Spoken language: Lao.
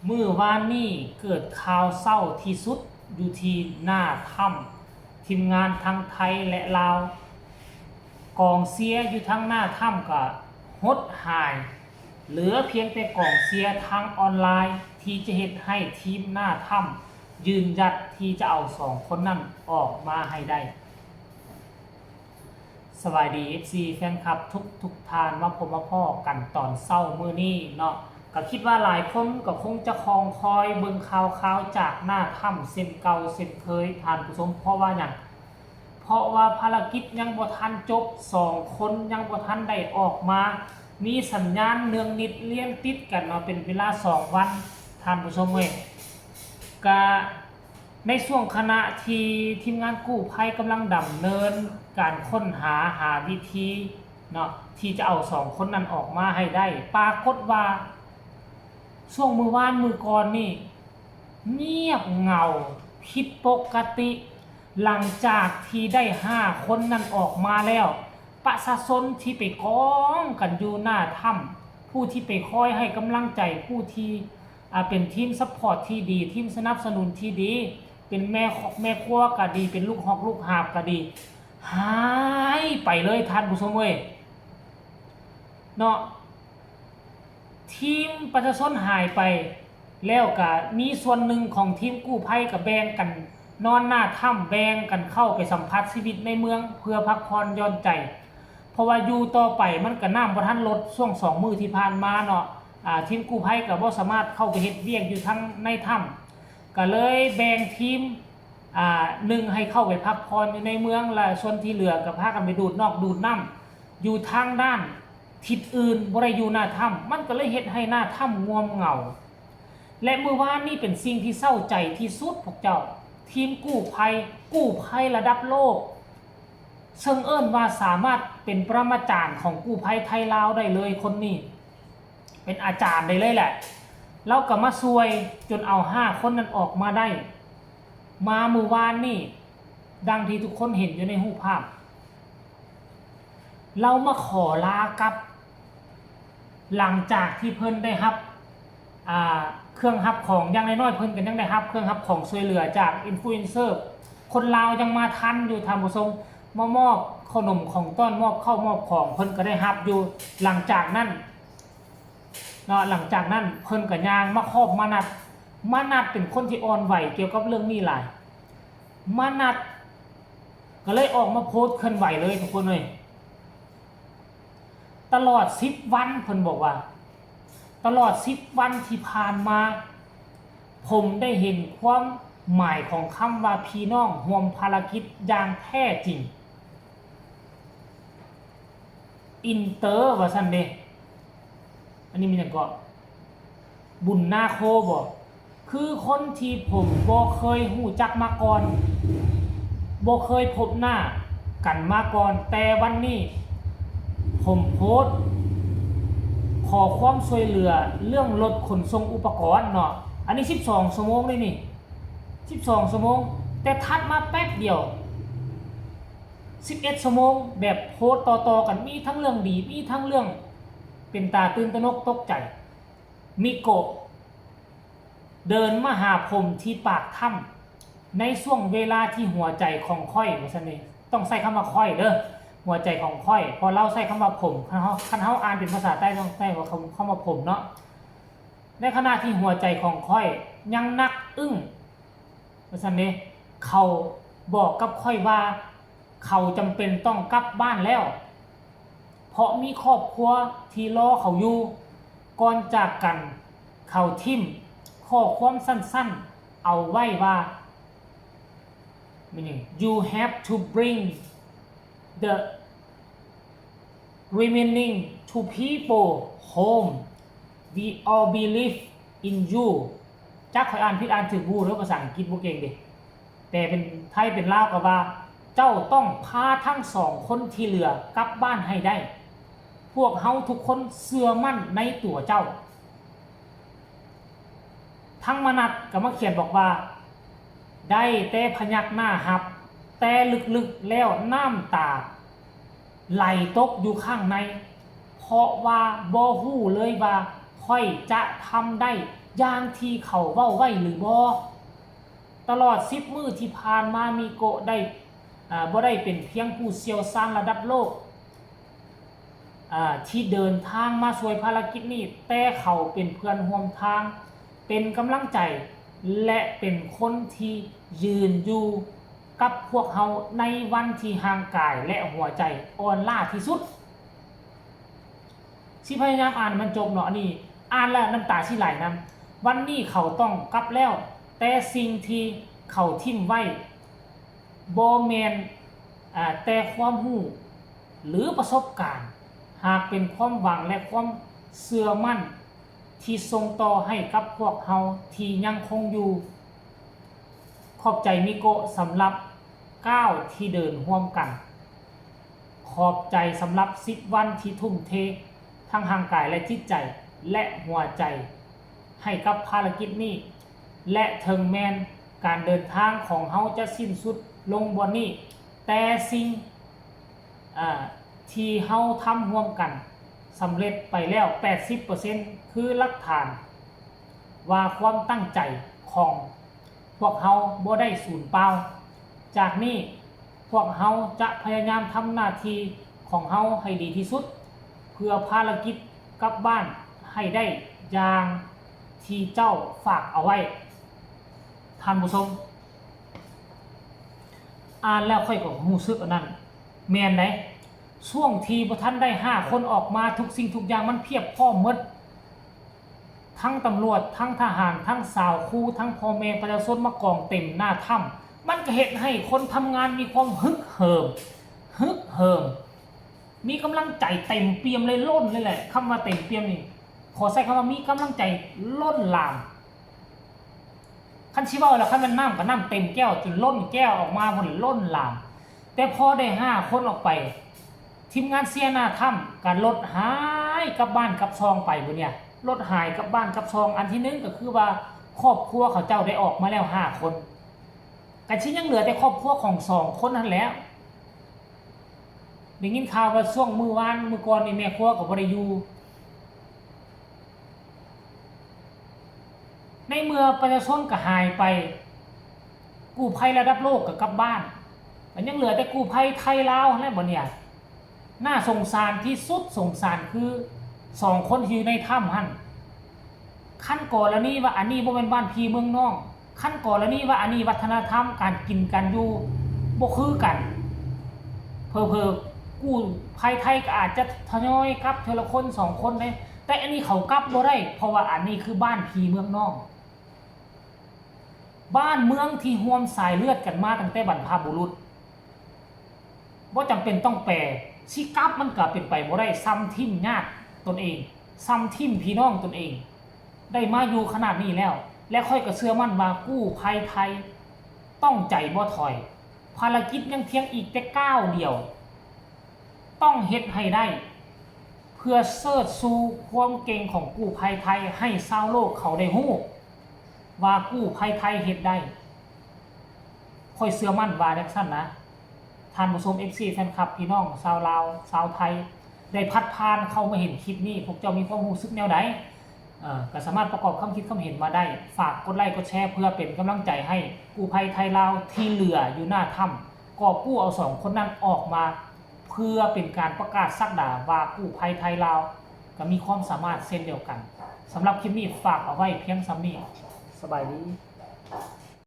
ມື້ວານນີ້ເກີດຂ່າວເສົ້າທີ່ສຸດຢູ່ທີ່ໜ້າຖ້ຳ, ທີມງານທັງໄທ ແລະ ລາວ, ກອງເຊຍຢູ່ທາງໜ້າຖ້ຳກໍຫົດຫາຍ, ເຫຼືອພຽງແຕ່ກອງເຊຍທາງອອນລາຍທີ່ຈະເຮັດໃຫ້ທີມໜ້າຖ້ຳຢືນຢັດທີ່ຈະເອົາສອງຄົນນັ້ນອອກມາໃຫ້ໄດ້. ສະບາຍດີ ເອັຟຊີ ແຟນຄລັບທຸກໆທ່ານ, ມາພົບມາພໍ້ກັນຕອນເຊົ້າມື້ນີ້ເນາະ. ກໍຄິດວ່າຫຼາຍຄົນກໍຄົງຈະຄອງຄອຍເບິ່ງຂ່າວຄາວຈາກໜ້າຖ້ຳເຊັ່ນເກົ່າເຊັ່ນເຄີຍທ່ານຜູ້ຊົມ. ເພາະວ່າຫຍັງ? ເພາະວ່າພາລະກິດຍັງບໍ່ທັນຈົບ, ສອງຄົນຍັງບໍ່ທັນໄດ້ອອກມາ. ມີສັນຍານເນືອງນິດລຽນຕິດກັນມາເປັນເວລາສອງວັນ, ທ່ານຜູ້ຊົມເອີຍ. ກະ ໃນຊ່ວງຂະນະທີ່ທີມງານກູ້ໄພກຳລັງດຳເນີນການຄົ້ນຫາ, ຫາວິທີເນາະ ທີ່ຈະເອົາສອງຄົນນັ້ນອອກມາໃຫ້ໄດ້, ປາກົດວ່າຊ່ວງມື້ວານມື້ກ່ອນນີ້ງຽບເຫງົາຜິດປົກກະຕິ. ຫຼັງຈາກທີ່ໄດ້ຫ້າຄົນນັ້ນອອກມາແລ້ວ, ປະຊາຊົນທີ່ໄປກອງກັນຢູ່ໜ້າຖ້ຳ, ຜູ້ທີ່ໄປຄອຍໃຫ້ກຳລັງໃຈ, ຜູ້ທີ່ ອາ ເປັນທີມຊັບພອດທີ່ດີ, ທີມສະໜັບສະໜູນທີ່ດີ, ເປັນແມ່ຄ- ແມ່ຄົວກໍດີ, ເປັນລູກຮອກລູກຫາບກໍດີ, ຫາຍໄປເລີຍທ່ານຜູ້ຊົມເອີຍເນາະ. ທີມປະຊາຊົນຫາຍໄປແລ້ວ, ກໍມີສ່ວນໜຶ່ງຂອງທີມກູ້ໄພກໍແບ່ງກັນນອນໜ້າຖ້ຳ, ແບ່ງກັນເຂົ້າໄປສຳຜັດຊີວິດໃນເມືອງເພື່ອພັກຜ່ອນຢ່ອນໃຈ, ເພາະວ່າຢູ່ຕໍ່ໄປມັນກໍນ້ຳບໍ່ທັນລົດ. ຊ່ວງສອງມື້ທີ່ຜ່ານມາເນາະ ອາ ທີມກູ້ໄພກໍບໍ່ສາມາດເຂົ້າໄປເຮັດວຽກຢູ່ທາງໃນຖ້ຳ, ກໍເລີຍແບ່ງທີມ ອາ ໜຶ່ງໃຫ້ເຂົ້າໄປພັກຜ່ອນຢູ່ໃນເມືອງ ແລະ ສ່ວນທີ່ເຫຼືອກໍພາກັນໄປດູດນອກດູດນ້ຳຢູ່ທາງດ້ານທິດອື່ນ, ບໍ່ໄດ້ຢູ່ໜ້າຖ້ຳ. ມັນກໍເລີຍເຮັດໃຫ້ໜ້າຖ້ຳງ່ວມເຫງົາ ແລະ ມື້ວານນີ້ເປັນສິ່ງທີ່ເສົ້າໃຈທີ່ສຸດ. ພວກເຈົ້າ ທີມກູ້ໄພ, ກູ້ໄພລະດັບໂລກ ເຊິ່ງເອີ້ນວ່າສາມາດເປັນປະມາຈານຂອງກູ້ໄພໄທລາວໄດ້ເລີຍ, ຄົນນີ້ເປັນອາຈານໄດ້ເລີຍແຫຼະ. ລາວກໍມາຊ່ວຍຈົນເອົາຫ້າຄົນນັ້ນອອກມາໄດ້. ມາມື້ວານນີ້, ດັ່ງທີ່ທຸກຄົນເຫັນຢູ່ໃນຮູບພາບ, ລາວມາຂໍລາກັບ ຫຼັງຈາກທີ່ເພິ່ນໄດ້ຮັບ ອາ ເຄື່ອງຮັບຂອງ, ຢ່າງໜ້ອຍໆເພິ່ນກໍຍັງໄດ້ຮັບເຄື່ອງຮັບຂອງຊ່ວຍເຫຼືອຈາກອິນຟລູເອັນເຊີ. ຄົນລາວຍັງມາທັນຢູ່ທ່ານຜູ້ຊົມ, ມາມອບເຂົ້າໜົມຂອງຕ້ອນ, ມອບເຂົ້າມອບຂອງ, ເພິ່ນກໍໄດ້ຮັບຢູ່. ຫຼັງຈາກນັ້ນເນາະ, ຫຼັງຈາກນັ້ນເພິ່ນກໍຍ່າງມາຂອບມານັດ. ມານັດເປັນຄົນທີ່ອ່ອນໄຫວກ່ຽວກັບເລື່ອງນີ້ຫຼາຍ. ມານັດກໍເລີຍອອກມາໂພສເຄື່ອນໄຫວເລີຍ ທຸກຄົນເອີຍ. ຕະຫຼອດສິບວັນ, ເພິ່ນບອກວ່າ ຕະຫຼອດສິບວັນທີ່ຜ່ານມາ, ຜົມໄດ້ເຫັນຄວາມໝາຍຂອງຄຳວ່າພີ່ນ້ອງຮ່ວມພາລະກິດຢ່າງແທ້ຈິງ. ອິນເຕີ ວ່າຊັ້ນເດ. ອັນນີ້ແມ່ນຫຍັງເກາະ? ບຸນນາໂຄບໍ? ຄືຄົນທີ່ຜົມບໍ່ເຄີຍຮູ້ຈັກມາກ່ອນ, ບໍ່ເຄີຍພົບໜ້າກັນມາກ່ອນ, ແຕ່ວັນນີ້ຜົມໂພສຂໍຄວາມຊ່ວຍເຫຼືອເລື່ອງລົດຂົນສົ່ງອຸປະກອນເນາະ. ອັນນີ້ສິບສອງຊົ່ວໂມງເດ້ນີ້, ສິບສອງຊົ່ວໂມງ, ແຕ່ຖັດມາແປັບດຽວ ສິບເອັດຊົ່ວໂມງ ແບບໂພສຕໍ່ໆກັນ, ມີທັງເລື່ອງດີ, ມີທັງເລື່ອງເປັນຕາຕື່ນຕະໜົກຕົກໃຈ. ມິໂກະເດີນມາຫາຜົມທີ່ປາກຖ້ຳ ໃນຊ່ວງເວລາທີ່ຫົວໃຈຂອງຂ້ອຍ ວ່າຊັ້ນເດ, ຕ້ອງໃຊ້ຄຳວ່າຂ້ອຍເດີ, ຫົວໃຈຂອງຂ້ອຍ, ເພາະລາວໃຊ້ຄຳວ່າຜົມ. ຄັນເຮົາ, ຄັນເຮົາອ່ານເປັນພາສາໃຕ້ ຕ້ອງໃຊ້ວ່າຄຳ, ຄຳວ່າຜົມເນາະ. ໃນຂະນະທີ່ຫົວໃຈຂອງຂ້ອຍຍັງໜັກອຶ້ງ ວ່າຊັ້ນເດ, ເຂົາບອກກັບຂ້ອຍວ່າ ເຂົາຈຳເປັນຕ້ອງກັບບ້ານແລ້ວ ເພາະມີຄອບຄົວທີ່ລໍເຂົາຢູ່. ກ່ອນຈາກກັນ, ເຂົາຖິ້ມຂໍ້ຄວາມສັ້ນໆເອົາໄວ້ວ່າ You have to bring the remaining two people home. We all believe in you. ຈັກຂ້ອຍອ່ານຜິດອ່ານຖືກບໍ່ຮູ້ເດີ, ພາສາອັງກິດບໍ່ເກັ່ງເດ. ແປເປັນໄທເປັນລາວກໍວ່າ ເຈົ້າຕ້ອງພາທັງສອງຄົນທີ່ເຫຼືອກັບບ້ານໃຫ້ໄດ້. ພວກເຮົາທຸກຄົນເຊື່ອໝັ້ນໃນຕົວເຈົ້າ. ທັງມະນັດກໍມາຂຽນບອກວ່າ ໄດ້ແຕ່ພະຍັກໜ້າຮັບ, ແຕ່ເລິກໆແລ້ວນ້ຳຕາໄຫຼຕົກຢູ່ຂ້າງໃນ, ເພາະວ່າບໍ່ຮູ້ເລີຍວ່າ ຂ້ອຍຈະທຳໄດ້ຢ່າງທີ່ເຂົາເວົ້າໄວ້ຫຼືບໍ່? ຕະຫຼອດສິບມື້ທີ່ຜ່ານມາ ມິໂກະໄດ້ ເອີ ບໍ່ໄດ້ເປັນພຽງຜູ້ຊ່ຽວຊານລະດັບໂລກ ເອີ ທີ່ເດີນທາງມາຊ່ວຍພາລະກິດນີ້, ແຕ່ເຂົາເປັນເພື່ອນຮ່ວມທາງ, ເປັນກຳລັງໃຈ ແລະ ເປັນຄົນທີ່ຢືນຢູ່ກັບພວກເຮົາໃນວັນທີ່ຮ່າງກາຍ ແລະ ຫົວໃຈອ່ອນລ້າທີ່ສຸດ. ຊິພະຍາຍາມອ່ານໃຫ້ມັນຈົບເນາະ, ອັນນີ້ອ່ານແລ້ວນ້ຳຕາຊິໄຫຼນຳ. ວັນນີ້ເຂົາຕ້ອງກັບແລ້ວ, ແຕ່ສິ່ງທີ່ເຂົາຖິ້ມໄວ້ບໍ່ແມ່ນ ເອີ ແຕ່ຄວາມຮູ້ ຫຼື ປະສົບການ, ຫາກເປັນຄວາມຫວັງ ແລະ ຄວາມເຊື່ອໝັ້ນທີ່ສົ່ງຕໍ່ໃຫ້ກັບພວກເຮົາທີ່ຍັງຄົງຢູ່. ຂອບໃຈມິໂກະສຳລັບກ້າວທີ່ເດີນຮ່ວມກັນ. ຂອບໃຈສຳລັບສິບວັນທີ່ທຸ່ມເທທັງຮ່າງກາຍ ແລະ ຈິດໃຈ ແລະ ຫົວໃຈໃຫ້ກັບພາລະກິດນີ້ ແລະ ເຖິງແມ່ນການເດີນທາງຂອງເຮົາຈະສິ້ນສຸດລົງບ່ອນນີ້, ແຕ່ສິ່ງ ເອີ ທີ່ເຮົາທຳຮ່ວມກັນສຳເລັດໄປແລ້ວແປດສິບເປີເຊັນ ຄືຫຼັກຖານວ່າຄວາມຕັ້ງໃຈຂອງພວກເຮົາບໍ່ໄດ້ສູນເປົ່າ. ຈາກນີ້ພວກເຮົາຈະພະຍາຍາມທຳໜ້າທີ່ຂອງເຮົາໃຫ້ດີທີ່ສຸດ ເພື່ອພາລະກິດກັບບ້ານໃຫ້ໄດ້ຢ່າງທີ່ເຈົ້າຝາກເອົາໄວ້. ທ່ານຜູ້ຊົມ ອ່ານແລ້ວຂ້ອຍກໍຮູ້ສຶກອັນນັ້ນ ແມ່ນໃດ໋. ຊ່ວງທີ່ບໍ່ທັນໄດ້ຫ້າຄົນອອກມາ ທຸກສິ່ງທຸກຢ່າງມັນພຽບພ້ອມໝົດ, ທັງຕຳຫຼວດ, ທັງທະຫານ, ທັງຊາວຄູ, ທັງພໍ່ແມ່ປະຊາຊົນມາກອງເຕັມໜ້າຖ້ຳ, ມັນກໍເຮັດໃຫ້ຄົນທຳງານມີຄວາມຮຶກເຫີມ, ຮຶກເຫີມ, ມີກຳລັງໃຈເຕັມປ່ຽມເລີຍ, ລົ້ນເລີຍແຫຼະ. ຄຳວ່າເຕັມປ່ຽມນີ້ ຂໍໃຊ້ຄຳວ່າມີກຳລັງໃຈລົ້ນຫຼາມ. ຄັນຊິເວົ້າແລ້ວ ຄັນແມ່ນນ້ຳກໍນ້ຳເຕັມແກ້ວ ຈົນລົ້ນແກ້ວອອກມາພຸ້ນ ລົ້ນຫຼາມ. ແຕ່ພໍໄດ້ຫ້າຄົນອອກໄປ ທີມງານເຊຍໜ້າຖ້ຳກໍລົດຫາຍກັບບ້ານກັບຊ່ອງໄປ. ບາດນີ້ລົດຫາຍກັບບ້ານກັບຊ່ອງ ອັນທີໜຶ່ງກໍຄືວ່າຄອບຄົວເຂົາເຈົ້າໄດ້ອອກມາແລ້ວຫ້າຄົນ, ກໍຊິຍັງເຫຼືອແຕ່ຄອບຄົວຂອງສອງຄົນຫັ້ນແຫຼະ. ໄດ້ຍິນຂ່າວວ່າຊ່ວງມື້ວານມື້ກ່ອນນີ້ແມ່ຄົວກໍບໍ່ໄດ້ຢູ່. ໃນເມື່ອປະຊາຊົນກໍຫາຍໄປ, ກູ້ໄພລະດັບໂລກກໍກັບບ້ານ, ກໍຍັງເຫຼືອແຕ່ກູ້ໄພໄທລາວຫັ້ນແຫຼະ. ບາດນີ້ໜ້າສົງສານທີ່ສຸດ, ສົງສານຄືສອງຄົນທີ່ຢູ່ໃນຖ້ຳຫັ້ນ. ຄັນກໍລະນີວ່າອັນນີ້ບໍ່ແມ່ນບ້ານພີ່ເມືອງນ້ອງ, ຄັນກໍລະນີວ່າອັນນີ້ວັດທະນະທຳການກິນການຢູ່ບໍ່ຄືກັນ, ເຜີໆກູ້ໄພໄທກໍອາດຈະທະຍອຍກັບເທື່ອລະຄົນສອງຄົນເດ້, ແຕ່ອັນນີ້ເຂົາກັບບໍ່ໄດ້ ເພາະວ່າອັນນີ້ຄືບ້ານພີ່ເມືອງນ້ອງ, ບ້ານເມືອງທີ່ຮ່ວມສາຍເລືອດກັນມາຕັ້ງແຕ່ບັນພະບຸລຸດ. ບໍ່ຈຳເປັນຕ້ອງແປ, ຊິກັບມັນກໍເປັນໄປບໍ່ໄດ້, ຊ່ຳຖິ້ມຍາດຕົນເອງ, ຊ່ຳຖິ້ມພີ່ນ້ອງຕົນເອງ, ໄດ້ມາຢູ່ຂະໜາດນີ້ແລ້ວ ແລະ ຂ້ອຍກໍເຊື່ອໝັ້ນວ່າກູ້ໄພໄທຕ້ອງໃຈບໍ່ຖອຍ. ພາລະກິດຍັງພຽງອີກແຕ່ກ້າວດຽວ, ຕ້ອງເຮັດໃຫ້ໄດ້ ເພື່ອເຊີດຊູຄວາມເກັ່ງຂອງກູ້ໄພໄທ ໃຫ້ຊາວໂລກເຂົາໄດ້ຮູ້ວ່າກູ້ໄພໄທເຮັດໄດ້. ຂ້ອຍເຊື່ອໝັ້ນວ່າຈັ່ງຊັ້ນນະ. ທ່ານຜູ້ຊົມ ເອັຟຊີ ແຟນຄລັບ ພີ່ນ້ອງຊາວລາວ ຊາວໄທ ໄດ້ພັດຜ່ານເຂົ້າມາເຫັນຄລິບນີ້ ພວກເຈົ້າມີຄວາມຮູ້ສຶກແນວໃດ? ເອີ ກໍສາມາດປະກອບຄຳຄິດຄຳເຫັນມາໄດ້. ຝາກກົດໄລກົດແຊເພື່ອເປັນກຳລັງໃຈໃຫ້ກູ້ໄພໄທລາວທີ່ເຫຼືອຢູ່ໜ້າຖ້ຳ ກອບກູ້ເອົາສອງຄົນນັ້ນອອກມາ ເພື່ອເປັນການປະກາດສັກດາວ່າກູ້ໄພໄທລາວກໍມີຄວາມສາມາດເຊັ່ນດຽວກັນ. ສຳລັບຄລິບນີ້ຝາກເອົາໄວ້ພຽງສ່ຳນີ້. ສະບາຍດີ.